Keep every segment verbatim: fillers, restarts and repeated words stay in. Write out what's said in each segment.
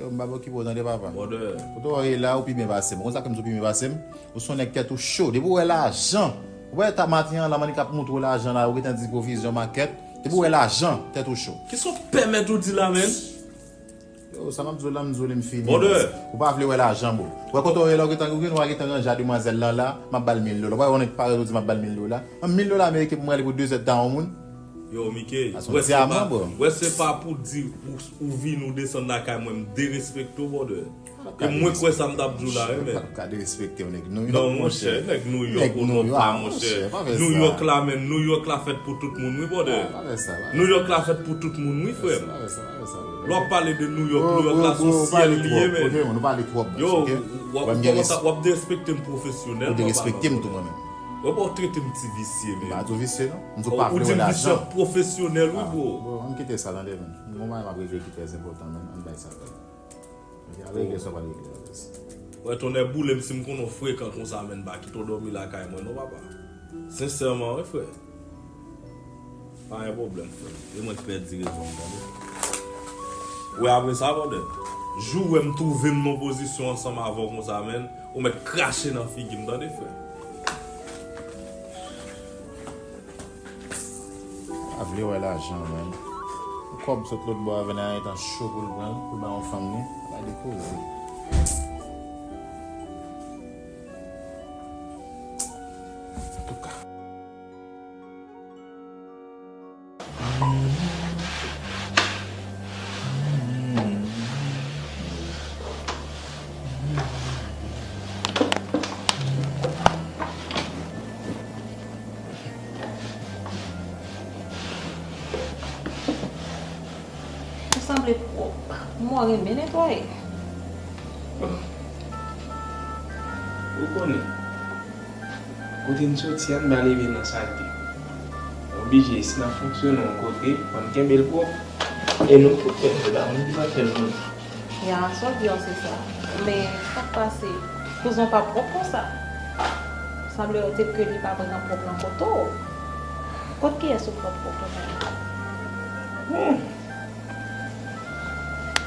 M pa okipe w tande, papa. Brother. Kote w ye la, ou pi byen pase m. Ou konn sa ke m di w pi byen pase m? Ou se yon nèg tèt ou cho. Depi w wè lajan, ou wè ta maten an, la mannik ap montre w lajan la, ou gentan di pwovizyon makèt. Depi w wè lajan, tèt ou cho. Kisa w pèmèt ou di la, menn? Yo, sa m ap di w la, m di w li, m fini. Brother. Ou pa vle wè lajan, bro. Ou wè kote w ye la, ou gentan, ou gentan ranje a demwazèl lan la, m ap ba l mil dola. Ou pa wè yon nèg parèt ou di m ap ba l mil dola? An mil dola ameriken pou m rele pou de zèdtan yon moun? Yo, Mickey, wè se pa, wè se pa pou di ou, ou vin ou desann lakay mwen, m derespekte w, brother. E mwen kwè sa m t ap di w la, wi, men. Pa ka derespekte w, nèg New York, non, monchè, nèg New York, ou non pa, monchè. New York la, men, New York la fèt pou tout moun, wi, brother. New York la fèt pou tout moun, wi, frè m. Lè w ap pale de New York, New York la se yon syèl li ye, men. Yo, w ap kòmanse, w ap derespekte m pwofesyonèlman. Ou derespekte m tou, mwen menm. Wè, pa w trete m ti visye, men. M pa di w visye, non. M di w pa vle wè lajan. Ou di m visye pwofesyonèl, wi, bro. Bro, ann kite sa, tande, men. Gon bagay m ap regle ki trè enpòtan, men. Ann bay sa fè. Ok, al regle sa w pral regle la, baz. Wè, tonnè boule m, si m konnen w frekan konsa, menn, pa kite w dòmi lakay mwen, non, papa. Sensèman, wi, frè. Pa gen pwoblèm, frè. E mwen k pèdi rezon m, tande. Wè, apre sa, brother, jou w wè m twouve m nan pozisyon ansanm avè w konsa, menn, ou mèt krache nan figi m, tande, frè. Pa vle wè lajan, menn. Yon kòb sot lòt bò a vin a etan cho pou l pran l, pou l ba yon fanm li. Bay de koze. Antouka. Ou sanble pwòp. Mwen renmen netwaye. Ou konnen, kote n soti a, n pa leve nan salte. Oblije, si n ap fonksyone yon kote, fò n kenbe l pwòp. E nou tout fè l, se pa moun ki pa fè l non. Ya, sa w di a se sa. Men, sa k pase, kouzen w pa pwòp konsa. Sanble w te ke li pa pran pwòp nan kote w. Kot kiyès ou pran pwòp ou menm? Hmm.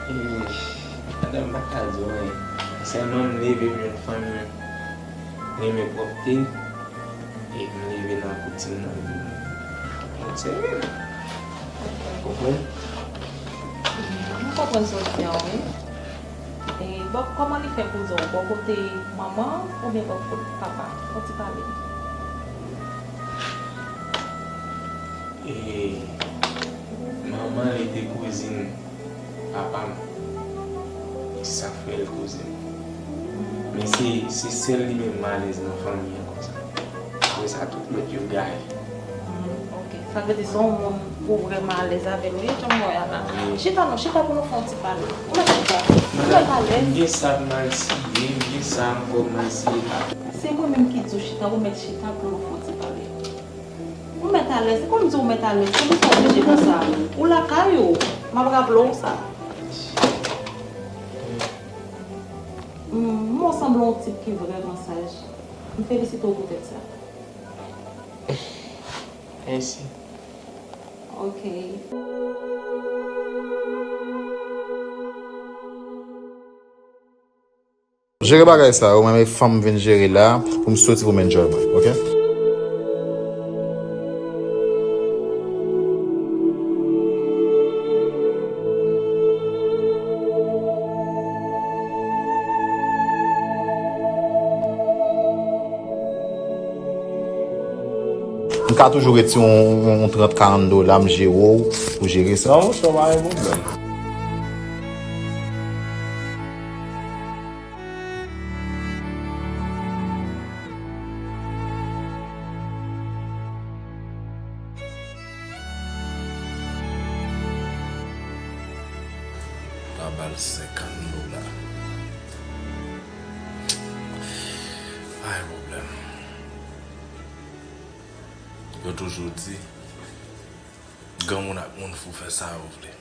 E, madanm, m pa ka di w anyen. Sèlman m leve m jwenn fanmi m renmen pwòpte. E m leve nan koutim nan, m serye. Konprann? M konprann sa w di a, wi. E bò, kòman li fè kouzen w? Bò kote manman oubyen bò kote papa? Fè w ti pale. E manman li te kouzin papa m. Sa fè l kouzin. Men se, se sèl li menm m alèz nan fanmi an konsa. Apre sa, tout lòt yo gaye. Hmm, ok. Sa vle di se yon moun ou vrèman alèz avè l, wi, jan m wè a la. Wi. Chita non, chita pou nou fè yon ti pale. Ou mèt chita. Ou mèt alèz. M gen sa m al siye, m gen sa ankò m al siye. Se mwen menm ki di w chita, ou mèt chita pou nou fè yon ti pale. Ou mèt alèz, se kòm di ou mèt alèz, se pou sa oblije konsa. Ou lakay ou, m ap raple w sa. M, m wè w sanble yon tip ki vrèman saj. M felisite w poutèt sa. Mèsi. Ok. Jere bagay sa yo, mwen e fanm vin jere la, pou m soti pou m enjoy mwen, ok? M ka toujou retire yon, yon trant, karant dola, m jere w, ou jere sa. Non, monchè, pa gen pwoblèm. Ka ba l senkant dola. Pa gen pwoblèm. Yo toujou di, granmoun ak moun fou fè sa yo vle.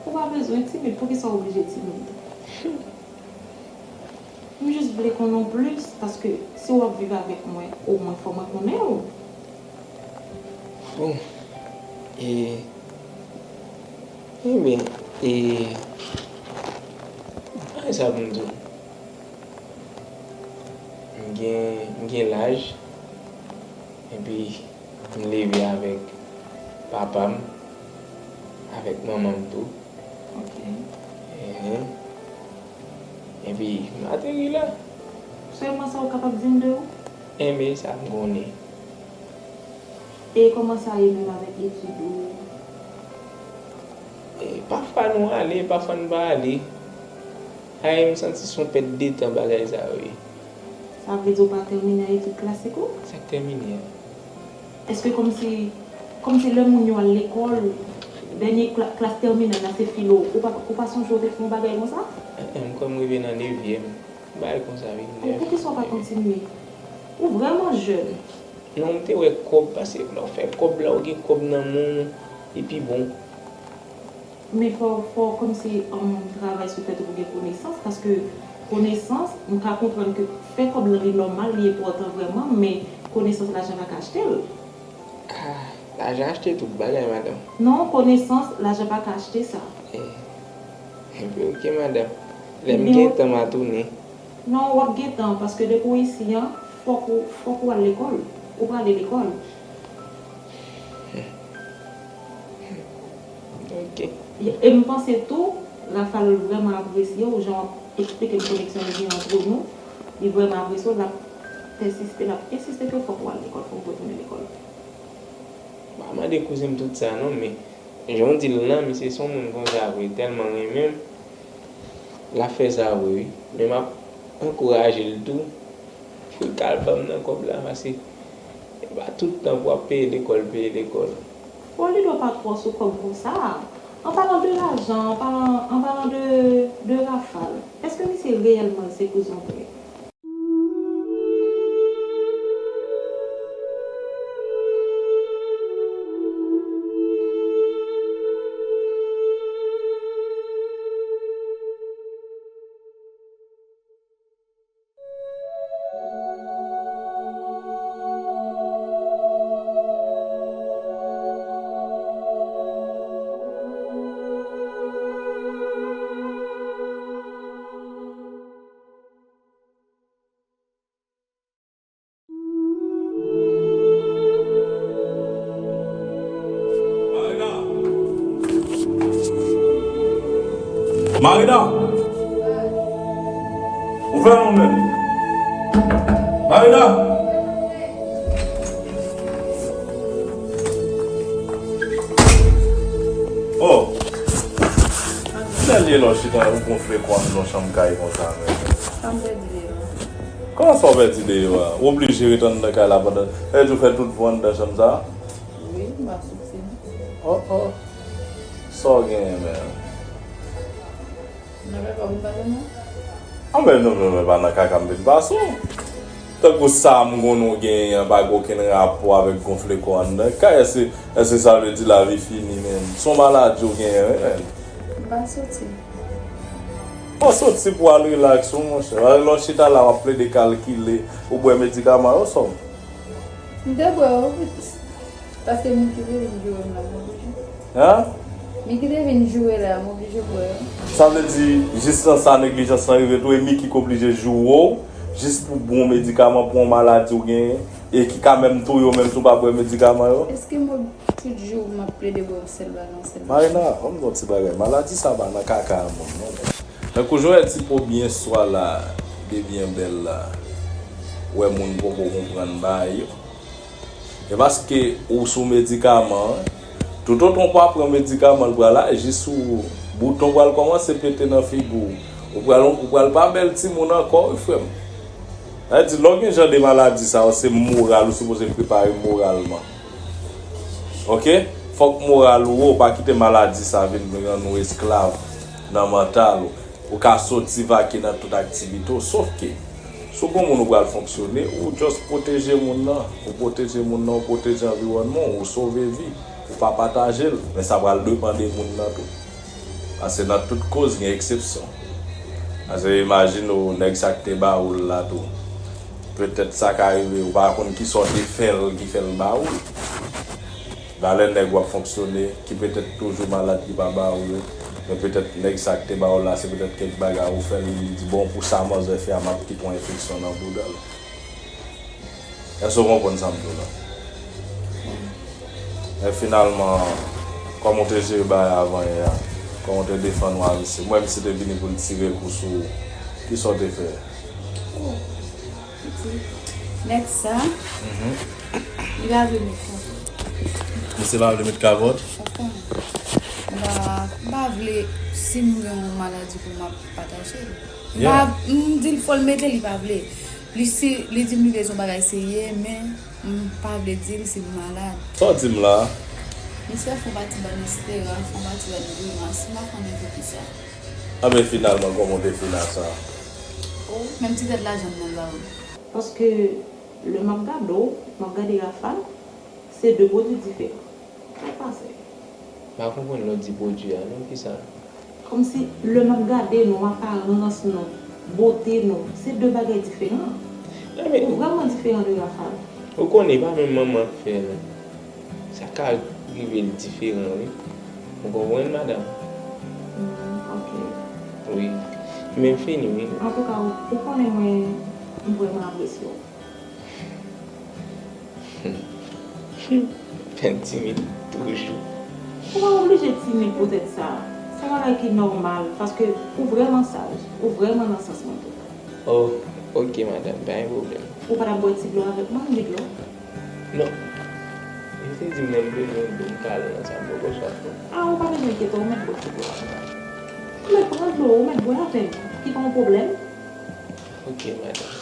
Ou pa bezwen timid, poukisa w oblije timid? M jis vle konnen w plis, paske si w ap viv avèk mwen, omwen fò mwen konnen w. Bon, e, ebyen, e, E sa pou m di w. M gen, m gen laj, epi m leve avèk papa m, avèk manman m tou. Ok. Ehe. Epi, m ateri la. Sèlman sa w kapab di m de ou? Enben, sa m konnen. E kòman sa ye menm avèk etid ou? E, pafwa nou ale, pafwa n pa ale. Ay, m santi se yon pèt de tan bagay sa yo ye. Sa vle di w pa tèmine etid klasik ou? Sa k tèmine a? Èske kòmsi, kòmsi lè moun yo al lekòl, dènye kla-, klas tèminal la se filo, ou pa, ou pa sonje w te fè yon bagay konsa? Enhen, m kwè m rive nan nevyèm. Bagay konsa, wi, nèf. Poukisa w pa kontinye? Ou vrèman jèn. Non, m te wè kòb, paske lè w fè kòb la, ou gen kòb nan men w, li pi bon. Men fò, fò w kòmsi, um, travay sou tèt ou pou gen konesans, paske konesans, m ka konprann ke fè kòb lan li nòmal, li enpòtan vrèman, men konesans lajan pa ka achte l. Ah, lajan achte tout bagay, madanm. Non, konesans, lajan pa ka achte sa. Eh, enben, ok, madanm. Lè m gen tan, m a tounen. Non, w ap gen tan, paske depi w isi an, fòk ou, fòk ou al lekòl. Ou prale lekòl. Ok. E, e m panse tou, Rafal vrèman apresye w, jan w ap eksplike m koneksyon ki gen ant nou. Li vrèman apresye w, l ap pèsiste, l ap ensiste ke fòk ou al lekòl, fòk ou retounen lekòl. M pa mande kouzen m tout sa non, men jan w di l lan, misye se yon moun konsa vre, tèlman renmen m, l ap fè sa vre wi. Men m ap ankouraje l tou pou l ka al ban m nan kòb la, paske e pa tout tan pou w ap peye lekòl, peye lekòl. Bon, Ludo pa twò sou kòb konsa. An palan de lajan, an palan, an palan de, de Rafal, èske misye reyèlman se kouzen w vre? Marina! Marina! Ouvè non menm! Marina! Oh! Kilè l ye lè w chita ou gonfle kò anndan chanm kay konsa menm? Sa m pèdi deyò a? Kòman sa w pèdi deyò a? Ou oblije ret anndan kay la pandan, sa vle di w fè tout vi w anndan chanm sa a? Wi, m pa soti non. Oh, oh. Sa w genyen menm? Nan kaka w vin pase non? Anben non, non, non, pa nan kaka m vin pase w. Tankou sa m konnen w genyen an pa gen okenn rapò avèk gonfle kò anndan kay, èske, èske sa vle di lavi fini menm? Se yon maladi w genyen wi menm. M pa soti. Pa soti pou w al rilaks wi monchè. Lè w chita la w ap plede kalkile, ou bwè medikaman yo sòm. M te bwè yo wi. Paske Mickey te vin joure m la, m oblije. Hein? Mickey te vin joure la, m oblije bwè yo. Sa vle di, jis nan sa neglijans lan rive tou, e Mickey k oblije joure w, jis pou bon medikaman, pou yon maladi w genyen, e ki ka menm touye w menm si w pa bwè medikaman yo? Èske m tout jou m ap plede bwè yon sèl bagay, yon sèl bagay? Marina, ban m di w yon ti bagay, maladi sa pa nan kaka a moun, non. Tankou jan w wè ti po byen swa la, de byen bèl la, wè moun poko konprann bagay yo. E paske ou sou medikaman an, toutotan w pa pran medikaman, l pral aji sou ou. Bouton pral kòmanse pete nan figi w. Ou pral, ou pral pa bèl timoun ankò, wi, frè m. Sa vle di, lè w gen jan de maladi sa yo, se moral, ou sipoze prepare moralman. Oke? Fòk moral ou wo, pa kite maladi sa vin rann ou esklav nan mantal ou. Ou ka soti vake nan tout aktivite w, sof ke si w gon moun ou pral fonksyone, ou just pwoteje moun nan, ou pwoteje moun nan, ou pwoteje anviwònman w, ou sove vi, ou pa pataje l, men sa pral depann de moun nan tou. Paske nan tout koz gen eksepsyon. Paske imajine w, nèg sa k te ba ou l la tou. Petèt sa ka rive, ou pa konn kisa w te fè l ki fè l ba ou l. Valè nèg w ap fonksyone, ki petèt toujou malad, ki pa ba ou yo. Men petèt nèg sa k te ba w la, se petèt kèk bagay ou fè l, li di, "Bon, pou sa manzè fè a, m ap kite yon enfeksyon nan bouda l." Èske w konprann sa m di w la? Men finalman, kòman w te jere bagay avan yè a? Kòman w te defann w a misye? M wè misye te vini pou l tire kou sou ou. Kisa w te fè? Oh, piti. Nèg sa, li pa vle met kapòt. Misye pa vle met kapòt? Ou konnen. M pa, m pa vle, si m gen yon maladi pou m ap pataje l. M pa, m di l fò l mete, li pa vle. Li si, li di m li bezwen bagay serye, men m pa vle di l si m malad. Sa w di m la? Misye fè yon pati bann esperans, fè yon pati bann grimas, m pa konnen poukisa. Anben, finalman, kòman w te fini ak sa? Oh, menm ti tèt lajan m nan ba ou. Paske lè m ap gade w, m ap gade Rafal, se de pwodui diferan. Sa k pase? M pa konprann lè w di pwodui a non, kisa? Kòmsi lè m ap gade nou, aparans nou, bote nou, se de bagay diferan. Non, men ou vrèman diferan de Rafal. Ou konnen, e pa menm manman k fè l. Sa ka rive l diferan, wi. Ou konprann, madanm? Hmm, ok. Wi. Men m fini, wi. Antouka, ou, ou konnen mwen, m vrèman apresye w. Fè m timid toujou. Ou pa oblije timid poutèt sa. Se yon bagay ki nòmal, paske ou vrèman saj, ou vrèman nan sans mwen tou. Oh, ok, madanm, pa gen pwoblèm. Ou pa t ap bwè ti dlo avèk mwen, m gen dlo? Non. Li te di m lè m bezwen dlo, m ka al nan sa, m poko swaf non. Ah, ou pa bezwen enkyete w, ou mèt bwè ti dlo a. Ou mèt pran dlo, ou mèt bwè avè m. Ki pa yon pwoblèm. Ok, madanm.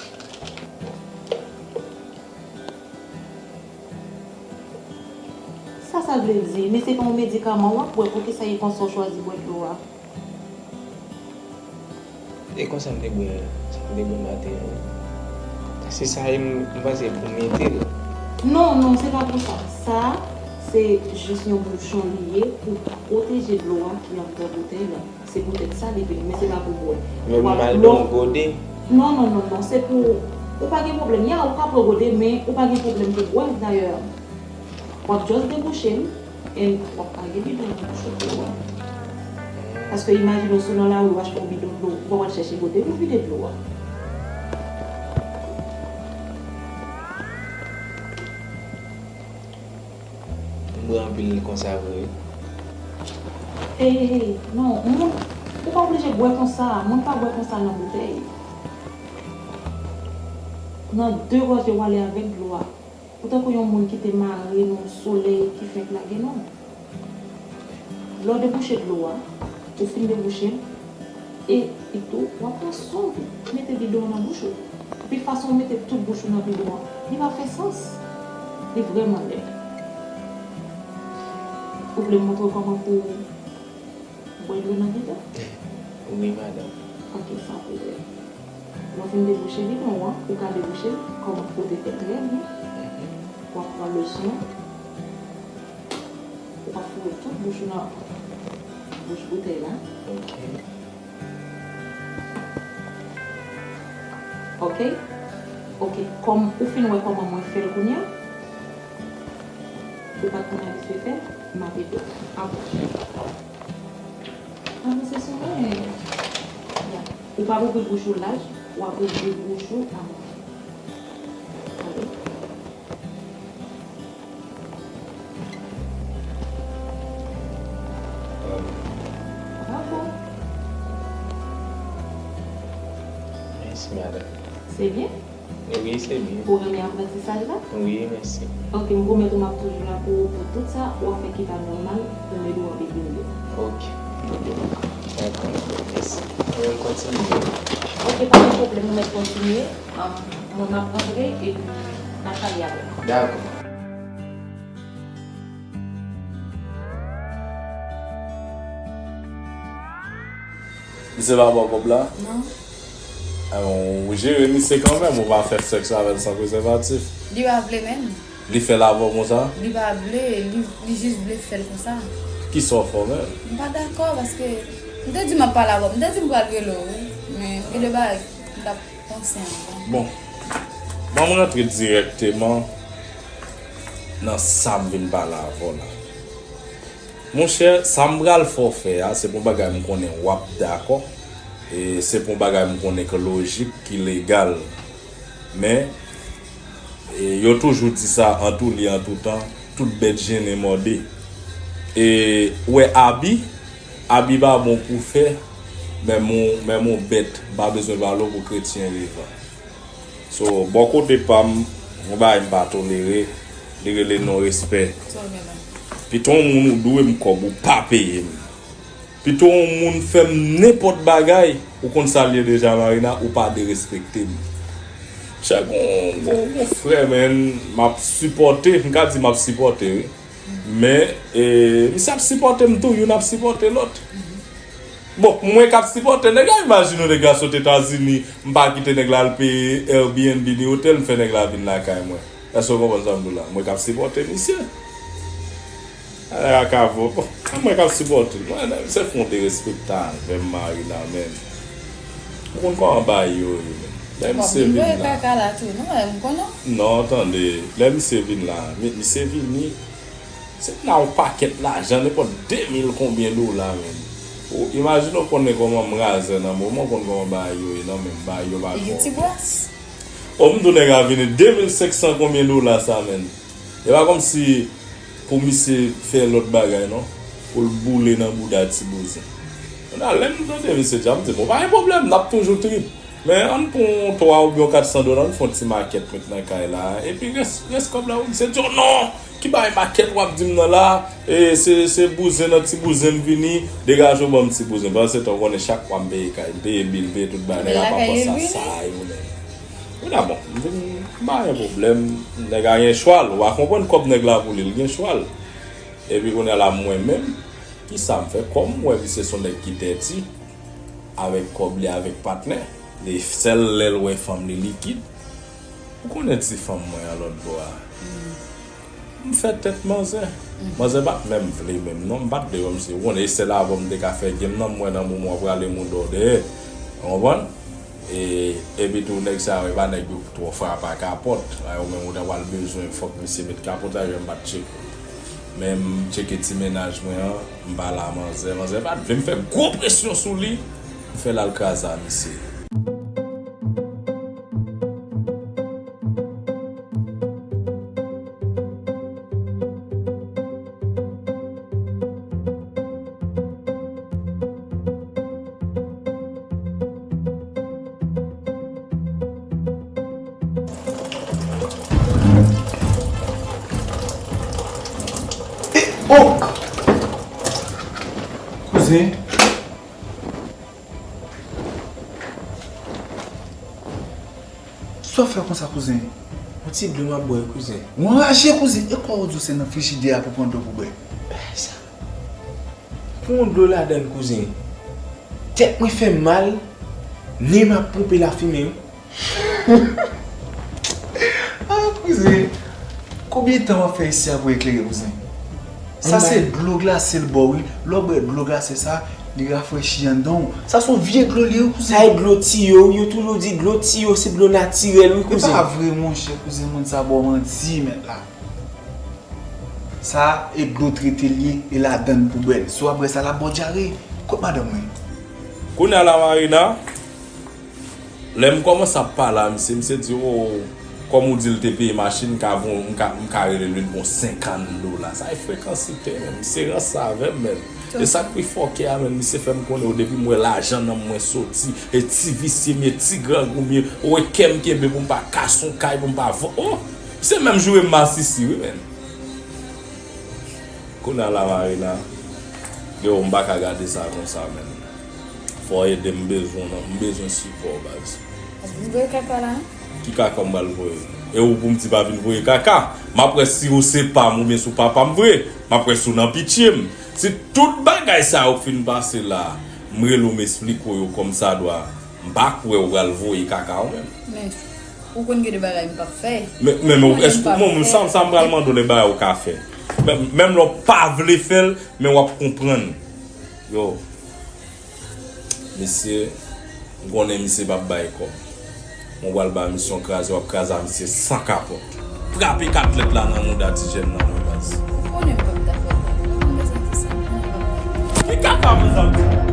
Sa sa vle di? Men se pa yon medikaman w ap bwè, poukisa e konsa w chwazi bwè dlo a? E konsa m te bwè, sa m te bwè maten an, wi. Se sa, e m, m panse pou mete l. Non, non, se pa pou sa. Sa, se jis yon bouchon li ye pou pwoteje dlo a ki anndan boutèy la. Se poutèt sa li vini, men se pa pou bwè. Men pou m al dlo, nan yon gode? Non, non, non, non, se pou, ou pa gen pwoblèm. Ya, ou ka pran gode, men ou pa gen pwoblèm pou bwè, dayè. W ap just debouche l, and w ap lage bidon nan bouch ou pou w bwè. Paske imajine w si w nan lari, w achte yon bidon dlo, ou pa pral chèche gode pou vide dlo a. M bwè anpil konsa vre wi. Hey, hey, hey, non, moun, ou pa oblije bwè konsa, moun pa bwè konsa nan boutèy. Nan de gòje w ale avèk dlo a. Ou tankou yon moun ki te mare nan yon solèy ki fenk lage non. Lè w debouche dlo a, ou fin debouche l, e, e tou, w ap pran swen w mete bidon an nan bouch ou. Epi fason w mete tout bouch ou nan bidon an, li pa fè sans. Li vrèman lèd. Ou vle m montre w kòman pou w bwè dlo nan bidon? Wi, madanm. Ok, san pwoblèm. Lè w fin debouche bidon an, ou ka debouche l kòm ou te fè trè byen. Mhm. W ap pran lesyon. Ou ap foure tout bouch ou nan bouch boutèy la. Ok. Ok? Ok. Kòm ou fin wè kòman mwen fè l kounye a, ou pa t konn abitye fè l, m ap ede w. Apwoche. Avanse sou mwen. Ya. Ou p ap ouvri bouch ou laj, w ap ouvri bouch ou a manje. Gade. Bravo. Mèsi, madanm. Se byen? Wi, se byen. Ou renmen aprantisaj la? Wi, mèsi. Ok, m pwomèt ou m ap toujou la pou ou pou tout sa w ap fè ki pa nòmal, pou m ede w anpil pi byen. Ok. Dakò, mèsi. Mwen kontinye. Ok, pa gen pwoblèm, ou mèt kontinye. Ahn, mwen m ap rantre epi n a pale apre. Dakò. Misye pa ba w kòb la? Non. Alò, ou jere misye kanmenm, ou pa fè sèks avè l san prezèvatif. Li pa vle menm. Li fè l avè w konsa? Li pa vle, li, li jis vle fè l konsa. Kisa w fè w menm? M pa dakò paske m te di m ap pale avè w, m te di m pral rele w, wi. Men gen de bagay m t ap panse anvan. Bon, bon, ban m rantre dirèkteman nan sa m vin pale avè w la. Monchè, sa m pral fè w fè a, se pou yon bagay m konnen w ap dakò. E se pou yon bagay m konnen ki lojik, ki legal. Men, e yo toujou di sa, an tou lye, an tou tan, tout bèt jennen mòde. E ou wè abi, abi pa bon pou fè, menm yon, menm yon bèt pa bezwen pale w pou kretyen vivan. So, bò kote pa m, yon bagay m pa tolere, li rele non respè. Pito yon moun ou dwe m kòb ou pa peye m. Pito yon moun fè m nenpòt bagay, ou konn sa l ye deja, Marina, ou pa derespekte m. Chè, gon, gon, gon frè, menn, m ap sipòte, m ka di m ap sipòte, wi. Men, e, misye ap sipòte m tou, youn ap sipòte lòt. Bon, mwen k ap sipòte nèg la, imajine w nèg la sot Etazini, m pa kite nèg la al peye Airbnb ni otèl, m fè nèg la vin lakay mwen. Èske w konprann sa m di w la? Mwen k ap sipòte misye. Ala kavo. Bon, mwen k ap sipòte l. Mwen, se fon derespektan avè m, Marina, menn. Ou konn kòman bagay yo ye, menn. Lè misye vin la. Kaka la tou, non, m konnen. Non, tande. Lè misye vin la, mi-, misye vini, se nan yon pakèt lajan, nenpòt de mil konbyen dola, menn. Ou imajine w konnen kòman m razè nan moman, w konn kòman bagay yo ye, non, menn, bagay yo pa bon. Li gen ti bras. O, m di w nèg la vini de mil senk san konbyen dola sa, menn. E pa kòmsi pou misye fè lòt bagay, non. Pou l boule nan bouda ti bouzen. Kounye a, lè m tande misye di a, m di, bon, pa gen pwoblèm, n ap toujou trip. Men ann pran yon twa oubyen yon kat san dola, ann fè yon ti makèt met nan kay la. Epi rès, rès kòb la, wi, misye di, o non, ki bagay makèt w ap di m nan la? E se, se bouzen nan ti bouzen m vini, degaje w ban m ti bouzen. Pandan se tan, w konnen chak mwa m peye kay, m peye bil, m peye tout bagay, nèg la pa panse a sa yo menm. Wi, dabò, m vin, m pa gen pwoblèm. Nèg la gen chwal, ou pa konprann kòb nèg la pou li, li gen chwal. Epi kounye a la, mwen menm, kisa m fè? Kòm m wè misye se yon nèg ki dèti, avèk kòb li, avèk patnè, li sèl lè l wè fanm li likid. Ou konnen ti fanm mwen an lòt bò a. M fè tèt manzè. Manzè pa t menm vle menm non, m pa t vle wè misye. Ou konnen, e sèl avè w m te ka fè game nan, m wè nan moman w prale mouda w dèyè. Ou konprann? E, epi tou, nèg sa yo, e pa nèg yo twò frape a kapòt. A, yo menm, ou ta pral bezwen, fòk misye met kapòt la, yo m pa t tcheke. Men m tcheke ti mennaj mwen an, m pale a manzè. Manzè pa t vle, m fè gwo presyon sou li, m fè l al kraze a misye. E, oh! Kouzen. Sa w fè konsa, kouzen? Yon ti dlo m ap bwè, kouzen. Ou anraje, kouzen. E kwa w di w se nan frijidè a pou pran dlo pou bwè? Bagay sa. Pou yon dlo ladann, kouzen. Tèt mwen fè m mal, nen m ap ponpe lafimen, wi. Ah, kouzen. Konbyen tan w ap fè isi a pou eklere, kouzen? Sa se dlo glase l ba w, wi. Lè w bwè dlo glase sa, li rafrechi anndan w. Sa se yon vye dlo li ye, wi, kouzen. Sa e dlo tiyo, wi. Yo toujou di dlo tiyo se dlo natirèl, wi, kouzen. E pa vre, monchè, kouzen, moun sa ba w manti, mèt la. Sa e dlo trete l ye, e ladann pou bwè l. Si w ap bwè sa, l ap ba w dyare. Kot madanm mwen? Kounye a la, Marina, lè m kòmanse ap pale a misye, misye di, o, kòm ou di l te peye machin, m ka von-, m ka, m ka rele l vin pran senkant dola. Sa e frekansite, menm. Misye ranse avè m, menm. E sa k pi fòkè a, menm, misye fè m konnen, o, depi m wè lajan nan men mwen soti, e ti visye m ye, ti grangou m ye, o, e kè m kenbe pou m pa kase yon kay, pou m pa von-, o, misye menm joure m masisi, wi, menm. Kounye a la, Marina, yo, m pa ka gade sa konsa, menm. Fò w ede m, m bezwen w nan, m bezwen sipò w, baz. Ap vin voye kaka la, non? Ki kaka m pral voye? E ou pou m di pa vin voye kaka? M ap wè si ou se pa m oubyen si ou papa m vre. M ap wè si ou nan pitye m. Si tout bagay sa yo fin pase la, m rele w, m esplike w yo kòmsadwa, m pa kwè ou pral voye kaka ou menm. Men, ou konn gen de bagay m p ap fè. Men, men, men, èske, mwen, mwen, sa, sa m pral mande w, de bagay ou ka fè. Men, menm lè w pa vle fè l, men w ap konprann. Yo, mesye, m konnen misye p ap bay kòb. Mwen pral ba misye yon kraze, w ap kraze a misye san kapòt. Frape katlèt la nan mouda ti jèn nan, mwen, baz. Ou konnen m p ap dakò avè w, m bezwen di sa. Kaka mezanmi.